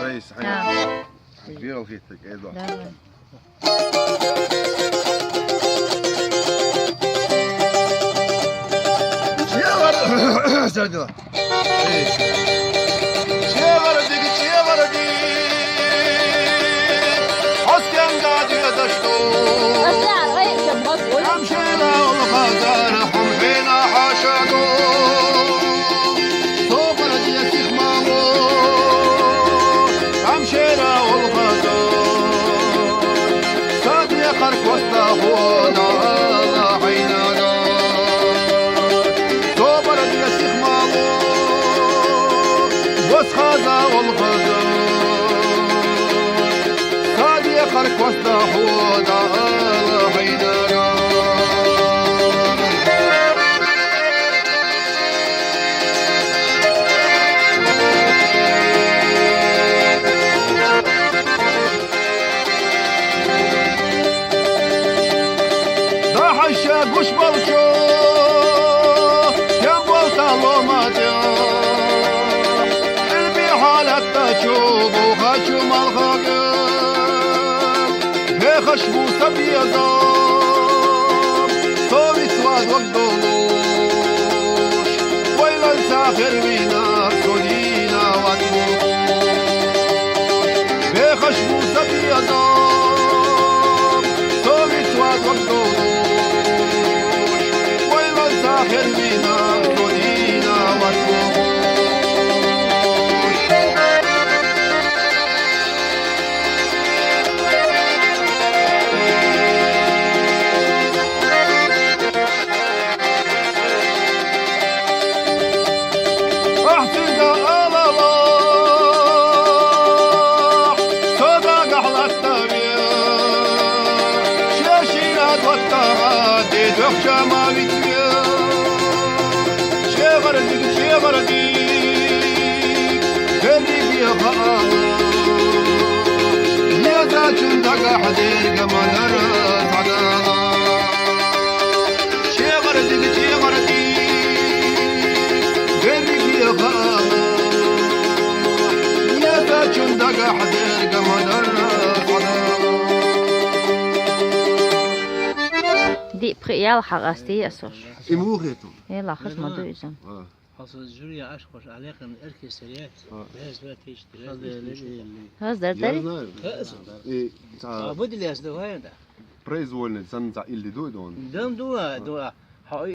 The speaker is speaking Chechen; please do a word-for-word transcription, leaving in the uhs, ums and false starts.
Эй, сахьа. А. Бирал хетик, эдо. Давай. Чевар-, Жадила. Эй. Чевардик, чевардик. Остянга дюдашто. Остян, ой, чё, бог, ой. Амшела улхазар, хамхена хашадо. Собар дия сихмамо. Амшера улхазар. Садия харкоста хода, хайнада. Собар дия сихмамо. Восхаза улхазар. Садия харкоста хода, хайнада. Дахьаша гуш балчо, ям балта ломатя. Илби халатта чу, бухачу малхага. Бехаш бу сабияза. Совит вад вагдолуш. Вайлан сахер вина, содина ватму. Бехаш бу сабияза. Совит вад вагдолуш. Вайлан сахер вина, содина ватму. Ахтунда алала, сода гахлаттаве, шешина доттага, дедох чамавитве. Чевардик, чевардик, берри биха. Язачун дага хадер гаманар садала. Чевардик, чевардик, берри биха. Язачун дага хадер гаманар садала. Ди пхиял хагасти асош. Имухету. Э, лахаш маду изан. А. Хасо жюри аш хош алекан эркестере. А. Без два тысячи. Хаз дер дари? Я знаю. Хаз. И та А, будили аз давай да. Произвольный сан за или дуй дон. Дам дуа, дуа. Ха,